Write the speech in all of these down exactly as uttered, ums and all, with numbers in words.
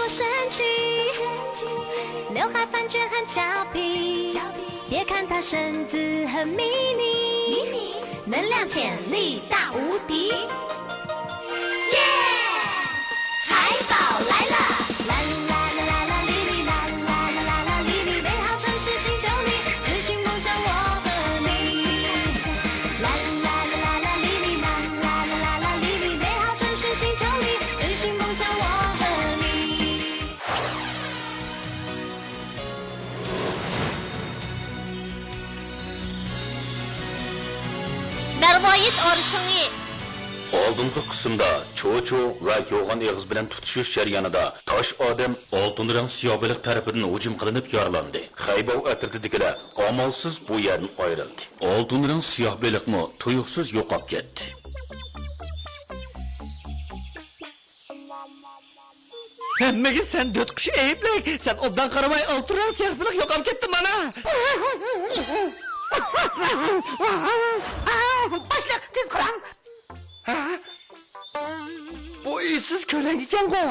神奇，刘海发觉很俏皮，别看它身子很迷你，能量潜力大无敌。耶！海宝来了！啦啦啦啦啦哩哩啦啦啦啦啦哩哩，美好城市寻求你，追寻梦想我和你。啦啦啦啦啦哩哩啦啦啦啦啦哩哩，美好城市寻求你，追寻梦想我和你。 مەرۋايىت ئارشىڭى. ئالدىنقى قىسىمدا چوچۇ ۋە يوغان ئېغىز بىلەن تۇتىشىش جەريانىدا تاش ئادەم ئالتۇن رەڭ سىياھ بېلىق تەرىپىدىن ھۇجۇم قىلىنىپ يارىلاندى. خەيباۋ ئەترىتىدىكىلەر ئامالسىز بۇ يەردىن ئايرىلدى. ئالتۇن رەڭ سىياھ بېلىقمۇ تۇيۇقسىز يوقاپ كەتتى. ھەممىگە سەن دۆت قۇشى ئەيىبلىك. سەن ئوبدان قارىماي ئالتۇن رەڭ سىياھ بېلىق يوقاپ كەتتى مانا. باشلىق، تېز قاراڭ. ھە؟ بۇ ئېسىز كۆلەڭگىكەنغۇ.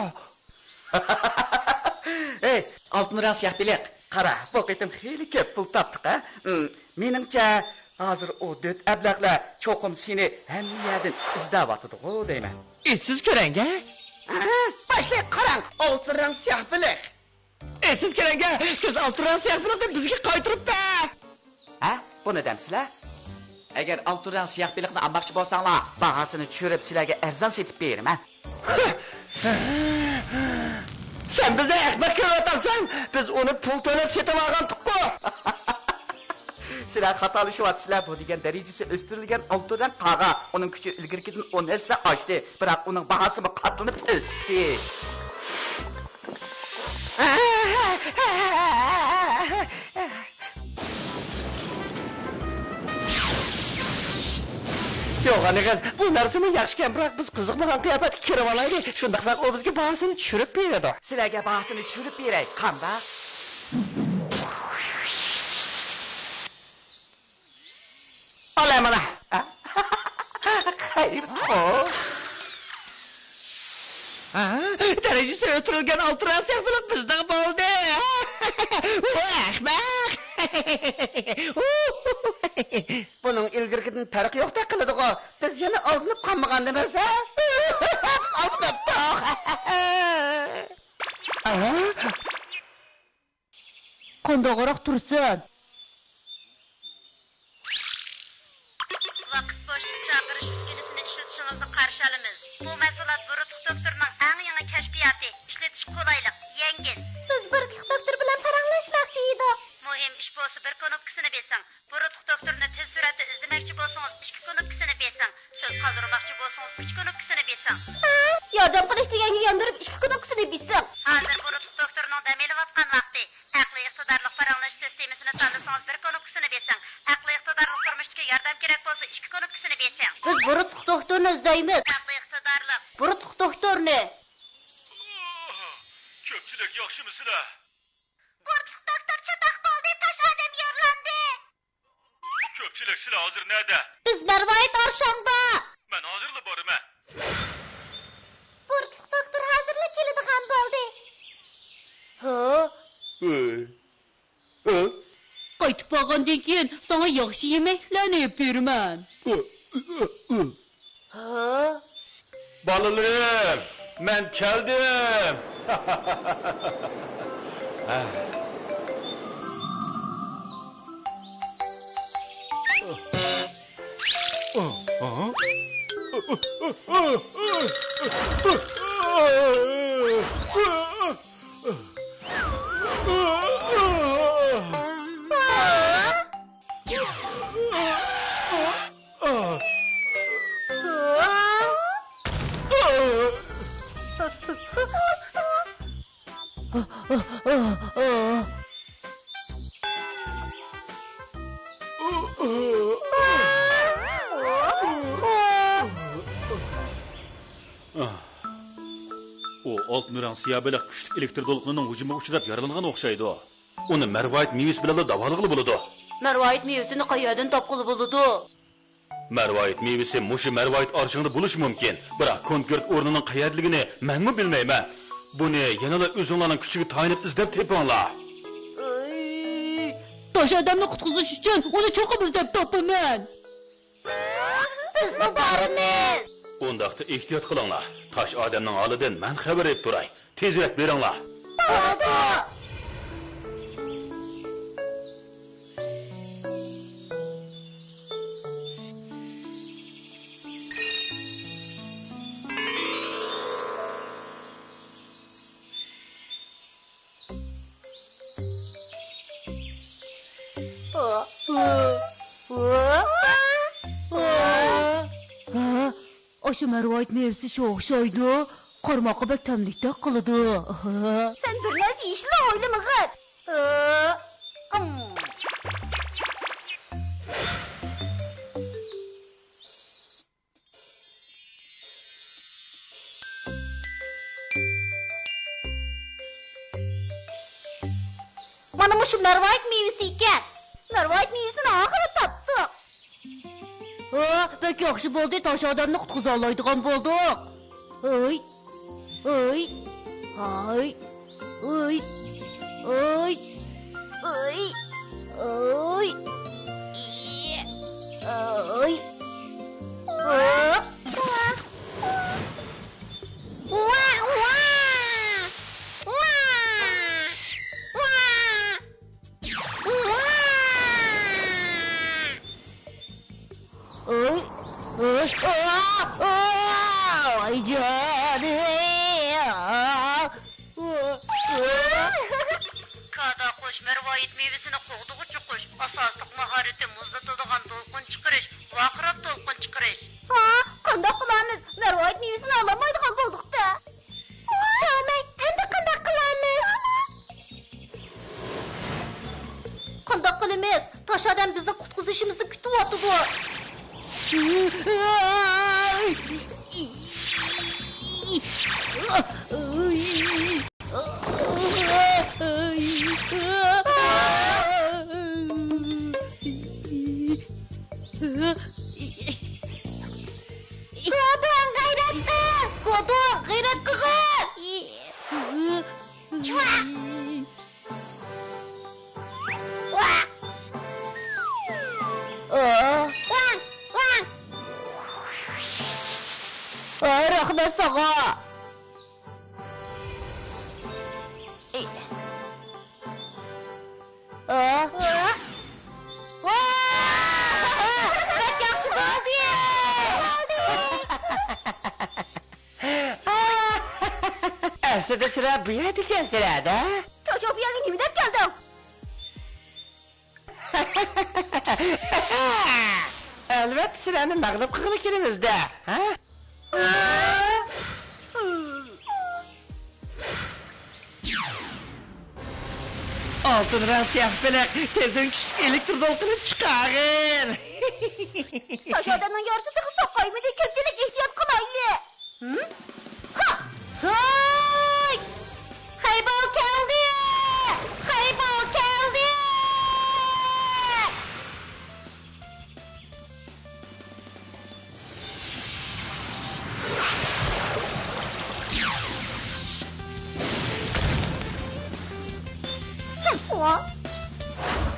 ھەي، ئالتۇن رەڭ سىياھ بېلىق، قارا، بۇ قېتىم خېلى كۆپ پۇل تاپتۇق ھە. ئىم، مېنىڭچە، ھازىر ئۇ دۆت ئەبلەخلەر چوقۇم سېنى ھەممە يەردىن ئىزدەۋاتىدىغۇ دەيمەن. ئېسىز كۆلەڭگە؟ ھە، باشلىق، قاراڭ، ئالتۇن رەڭ سىياھ بېلىق. ئېسىز كۆلەڭگە، سىز ئالتۇن رەڭ سىياھ بېلىقنى بىزگە قايتۇرۇپ بەر. ھە؟ بۇنى دەمسىلەر؟ ئەگەر ئالتۇن رەڭ سىياھ بېلىقنى ئالماقچى بولساڭلار، باھاسىنى چۈشۈرۈپ سىلەرگە ئەرزان سېتىپ بېرىمەن. سەن بىزنى ئەخمەق كۆرۈۋاتامسەن؟ بىز ئۇنى پۇل تۆلەپ سېتىۋالغانتۇققۇ. سىلەر خاتالىشىۋاتىسىلەر، بۇ دېگەن دەرىجىسى ئۆستۈرۈلگەن ئالتۇن رەڭ قاغا. ئۇنىڭ كۈچى ئىلگىرىكىدىن ئون ھەسسە ئاشتى، بىراق ئۇنىڭ باھاسىمۇ قاتلىنىپ ئۆستى. يوغان ئېغىز، بۇ نەرسىمۇ ياخشىكەن، بىراق بىز قىزىقمىغان قىياپەتكە كىرىۋالايلى، شۇنداقلا ئۇ بىزگە باھاسىنى چۈشۈرۈپ بېرىدۇ. سىلەرگە باھاسىنى چۈشۈرۈپ بېرەي، قانداق؟ ئالا مانا. خەيرى خوش. ھە؟ دەرىجىسى ئۆستۈرۈلگەن ئالتۇن رەڭ سىياھ بېلىق بىزنىڭ بولدى. ئۇ ئەخمەق. بۇنىڭ ئىلگىرىكىدىن پەرقى يوقتەك قىلىدىغۇ. بىز يەنە ئالدىنىپ قالمىغانىمىز ھە؟ ئالدىنىپتۇق. قانداقراق تۇرسۇن؟ ۋاقىت بوشلۇق چاقىرىش ئۈسكۈنىسىنى ئىشلىتىشىڭىزنى قارشى ئالىمىز. بۇ مەھسۇلات بۇرۇتلۇق دوختۇرنىڭ ئەڭ يېڭى كەشپىياتى، ئىشلىتىشكە قولايلىق، يەڭگىل. بىز بۇرۇتلۇق دوختۇر بىلەن پاراڭلاشماقچى ئىدۇق. مۇھىم ئىش بولسا بىر كۇنۇپكىسىنى بېسىڭ. بۇرۇتلۇق دوختۇرنى تېز سۈرئەتتە ئىزدىمەكچى بولسىڭىز، ئىككى كۇنۇپكىسىنى بېسىڭ. سۆز قالدۇرماقچى بولسىڭىز، ئۈچ كۇنۇپكىسىنى بېسىڭ. ھە؟ ياردەم قىلىش دېگەنگە ياندۇرۇپ ئىككى كۇنۇپكىسىنى بېسىڭ. ھازىر بۇرۇتلۇق دوختۇرنىڭ دەم ئېلىۋاتقان ۋاقتى. ئەقلىي ئىقتىدارلىق پاراڭلىشىش سىستېمىسىنى تاللىسىڭىز، بىر كۇنۇپكىسىنى بېسىڭ. ئەقلىي ئىقتىدارلىق تۇرمۇشتىكى ياردەم كېرەك بولسا، ئىككى كۇنۇپكىسىنى بېسىڭ. بىز بۇرۇتلۇق دوختۇرنى ئىزدەيمىز. ئەقلىي ئىقتىدارلىق. بۇرۇتلۇق دوختۇرنى. كۆپچىلىك ياخشىمۇسىلەر؟ بۇرۇتلۇق دوختۇر چاتاق بولدى، تاش ئادەم يارىلاندى. كۆپچىلىك، سىلەر ھازىر نەدە؟ بىز مەرۋايىت ئارشاڭدا. مەن ھازىرلا بارىمەن. بۇرۇتلۇق دوختۇر ھازىرلا كېلىدىغان بولدى. ھە؟ ھە؟ ھە؟ قايتىپ بارغاندىن كېيىن ساڭا ياخشى يېمەكلىكلەرنى ئېلىپ بېرىمەن. ھە؟ بالىلىرىم، مەن كەلدىم! ئۇ ئالتۇن رەڭ سىياھ بېلىق كۈچلۈك ئېلېكتر دولقۇنىنىڭ ھۇجۇمىغا ئۇچراپ يارىلانغان ئوخشايدۇ. ئۇنى مەرۋايىت مېۋىسى بىلەنلا داۋالىغىلى بولىدۇ. مەرۋايىت مېۋىسىنى قەيەردىن تاپقىلى بولىدۇ؟ مەرۋايىت مېۋىسى مۇشۇ مەرۋايىت ئارشىڭدا بولۇشى مۇمكىن، بىراق كونكرېت ئورنىنىڭ قەيەردىلىكىنى مەنمۇ بىلمەيمەن. بۇنى يەنىلا ئۆزۈڭلارنىڭ كۈچىگە تايىنىپ ئىزدەپ تېپىڭلار. ئەي، تاش ئادەمنى قۇتقۇزۇش ئۈچۈن ئۇنى چوقۇم ئىزدەپ تاپىمەن. بىزمۇ بارىمىز. ئۇنداقتا ئېھتىيات قىلىڭلار. تاش ئادەمنىڭ ھالىدىن مەن خەۋەر ئېلىپ تۇراي. تېزرەك بېرىڭلار. بولىدۇ. ئاشۇ مەرۋايىت مېۋىسى شۇ ئوخشايدۇ. قارىماققا بەك تەملىكتەك قىلىدۇ. سەن بىر نەرسە يېيىشنىلا ئويلىمىغىن. مانا مۇشۇ مەرۋايىت مېۋىسى ئىكەن. مەرۋايىت مېۋىسىنى ئاخىرى تاپتۇق. ھە، بەك ياخشى بولدى، تاش ئادەمنى قۇتقۇزالايدىغان بولدۇق. ھەي، ھەي، ھەي، ھەي، ھەي، ھەي، ھەي. ئۆي، ئۆي، ئا، ئا، ۋاي جانىم. كادا قۇش مەرۋايىت مېۋىسىنى قوغدىغۇچى قۇش. ئاساسلىق ماھارىتى مۇزلىتىدىغان دولقۇن چىقىرىش، ۋارقىراپ دولقۇن چىقىرىش. ھا، قانداق قىلارمىز؟ مەرۋايىت مېۋىسىنى ئالالمايدىغان بولدۇق-تە. ئەمدى قانداق قىلارمىز؟ قانداق قىلىمىز؟ تاش ئادەم بىزنى قۇتقۇزۇشىمىزنى كۈتۈۋاتىدۇ. گودۇڭ، غەيرەت قىل! گودۇڭ، غەيرەت قىلغىن! رەھمەت ساڭا! بەك ياخشى بولدى! ئەسلىدە سىلەر بۇ يەردىكەنسىلەر-دە؟ چوچۇ، بۇ يەرگە نېمە دەپ كەلدىڭ؟ ئەلۋەتتە، سىلەرنى مەغلۇپ قىلغىلى كېلىمىز-دە، ھە؟ ئالتۇن رەڭ سىياھ بېلىق، تېزدىن كۈچلۈك ئېلېكتر دولقۇنى چىقارغىن! تاش ئادەمنىڭ يارىسى تېخى ساقايمىدى، كۆپچىلىك ئېھتىيات قىلايلى! ھا! ھاي! خەيبال كەلدى! خەيبال كەلدى!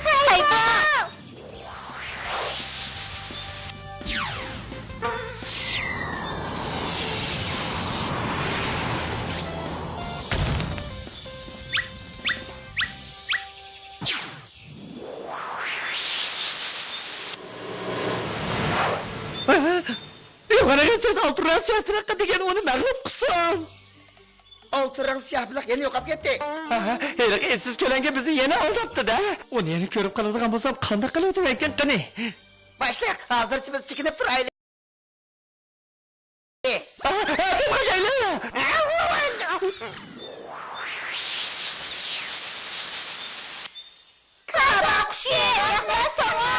خەيبال! يوغان ئەگەر تېز ئالتۇن رەڭ سىياھ بېلىققا دېگەن ئۇنى مەغلۇپ قىلسۇن. ئالتۇن رەڭ سىياھ بېلىق يەنە يوقاپ كەتتى. ھا، ھېلىقى ئېتىز كۆلەڭگە بىزنى يەنە ئالداپتۇ-دە. ئۇنى يەنە كۆرۈپ قالىدىغان بولسام قانداق قىلىۋېتىمەنكىن قېنى؟ باشلىق، ھازىرچە بىز چېكىنىپ تۇرايلى. كادا قۇشى، رەھمەت ساڭا!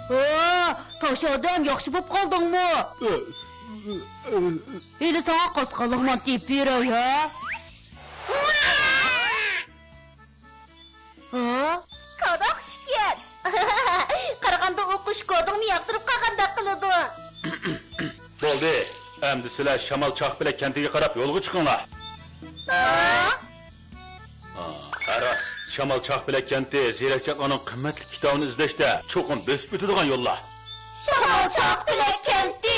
ھە، تاش ئادەم، ياخشى بوپ قالدىڭمۇ؟ ھېلى ساڭا قاسقانلىق مانتا ئېلىپ بېرەي، ھە؟ ھە؟ كاداق ئىكەن. قارىغاندا ئۇ قۇش كودىڭنى ياقتۇرۇپ قالغاندەك قىلىدۇ. بولدى، ئەمدى سىلەر شامال چاقپەلەك كەنتىگە قاراپ يولغا چىقىڭلار. ھە؟ ھە، راست. شامال چاقپەلەك كەنتى زېرەكچاقلارنىڭ قىممەتلىك كىتابىنى ئىزدەشتە چوقۇم بۆسۈپ ئۆتىدىغان يوللار. شامال چاقپەلەك كەنتى؟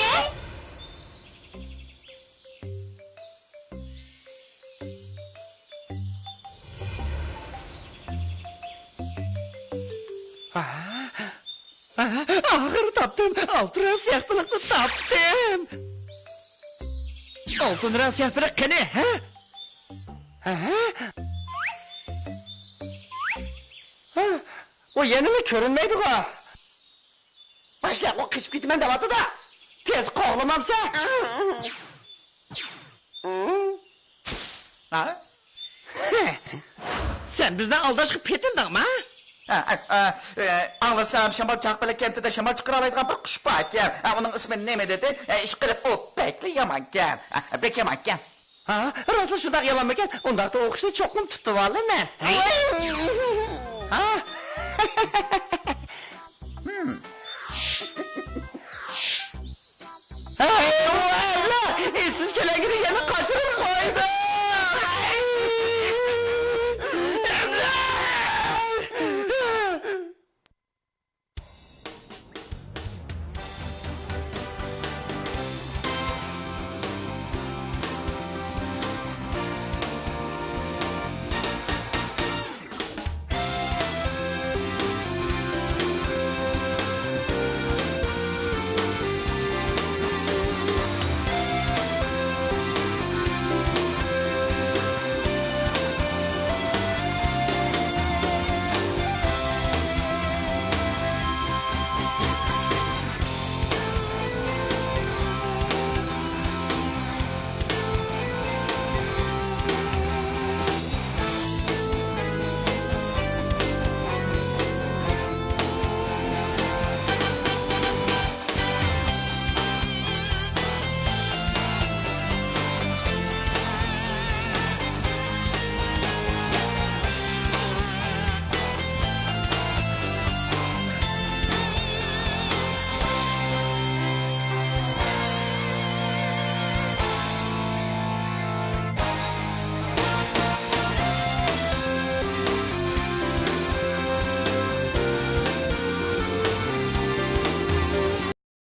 ئاخىرى تاپتىم! ئالتۇن رەڭ سىياھ بېلىقنى تاپتىم! ئالتۇن رەڭ سىياھ بېلىق قېنى، ھە؟ ھە؟ ھە؟ ئۇ يەنىلا كۆرۈنمەيدىغۇ؟ باشلىق، ئۇ قېچىپ كېتىمەن دەۋاتىدۇ. تېز قوغلىمامسەن؟ ھە؟ سەن بىزنى ئالداشقا پېتىندىڭما؟ ئاڭلىسام، شامال چاقپەلەك كەنتىدە شامال چىقىرالايدىغان بىر قۇش باركەن. ئۇنىڭ ئىسمى نېمە دېدى؟ ئىشقىلىپ، ئۇ بەكلا يامانكەن. بەك يامانكەن. ھا، راستلا شۇنداق يامانمىكەن؟ ئۇنداقتا ئۇ قۇشنى چوقۇم تۇتۇۋالىمەن. ھە؟